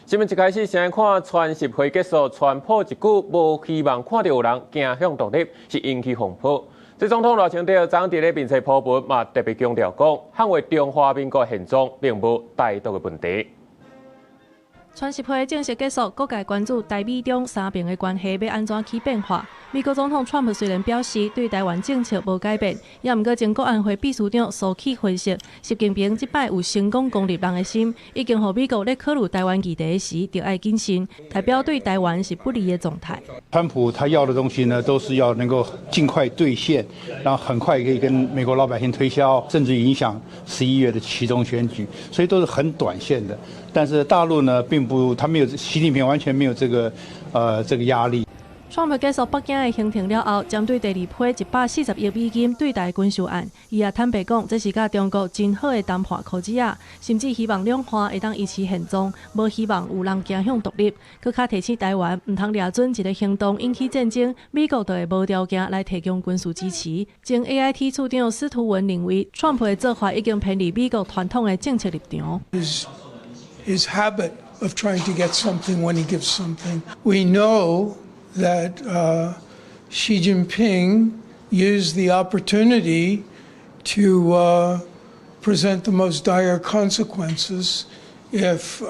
新聞一開始先來看川習會結束，川普一句無希望看著有人走向獨立，是引起風波。這總統賴清德昨佇咧面冊 po 文嘛，特別強調講，捍衛中華民國現狀並無台獨的問題。川習會正式結束，各界關注台美中三邊的關係欲按怎去變化。美國總統川普雖然表示對台灣政策無改變，也毋過前國安會秘書長蘇起分析，習近平這擺有成功攻入人的心，已經予美國咧考慮台灣議題時，著愛謹慎，代表對台灣是不利的狀態。川普他要的東西呢，都是要能夠盡快兌現，然後很快可以跟美國老百姓推銷，甚至影響11月的期中選舉，所以都是很短線的。但是大陸呢，並不，他沒有，習近平完全沒有這個壓力。川普結束北京的行程了後，針對第二批140億美金對台軍售案，伊也坦白講，這是佮中國真好的談判口子啊，甚至希望兩岸會當維持現狀，無希望有人走向獨立。閣較提醒台灣，毋通掠準一个行動引起戰爭，美國就會無條件來提供軍事支持。前 AIT 處長司徒文認為，川普的做法已經偏離美國傳統的政策立場。 His habit of trying to get something when he gives something. We know that Xi Jinping used the opportunity to present the most dire consequences if,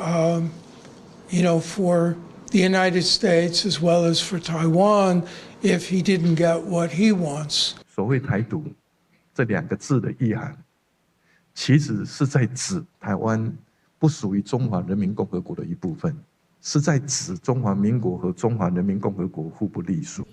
for the United States as well as for Taiwan, if he didn't get what he wants. 所謂台獨這兩個字的意涵，其實是在指台灣不屬於中華人民共和國的一部分，是在指中華民國和中華人民共和國互不隸屬。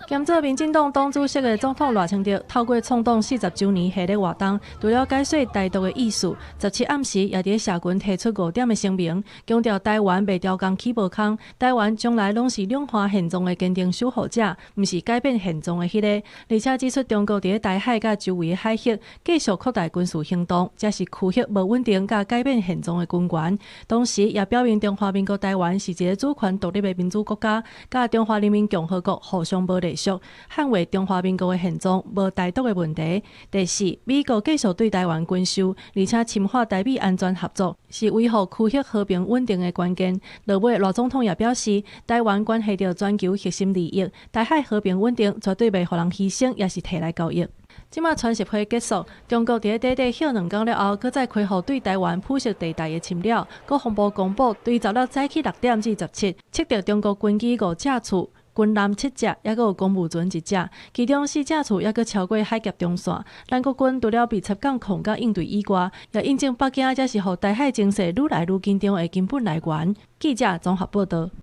兼做民進黨黨主席的總統賴清德，透過創黨40週年系列活動，除了解說台獨的意思，17暗時也佇社群提出五點的聲明，強調台灣袂調工起無空，台灣將來攏是兩岸現狀的堅定守護者，毋是改變現狀的彼个。而且指出中國佇台海佮周圍海域繼續擴大軍事行動，這是區域無穩定佮改變現狀的根源。同時，也表明中華民國台灣是一个主權獨立的民主國家，佮中華人民共和國互相無隸屬，捍衛中華民國的現狀，無台獨的問題。第四，美國繼續對台灣軍售，而且深化台美安全合作，是維護區域和平穩定的關鍵。落尾，賴總統也表示，台灣關係著全球核心利益，台海和平穩定絕對袂予人犧牲，抑是提來交易。這馬川習會結束，中國佇咧短短歇兩工了後，閣再恢復對台灣灰色地帶的侵擾。國防部公布，對十六早起6點至17，測著中國軍機五架次，軍艦七隻，抑閣有公務船一隻，其中四架次抑閣超過海峽中線。咱國軍除了密切監控佮應對以外，也印證北京才是予台海情勢愈來愈緊張的根本來源。記者綜合報導。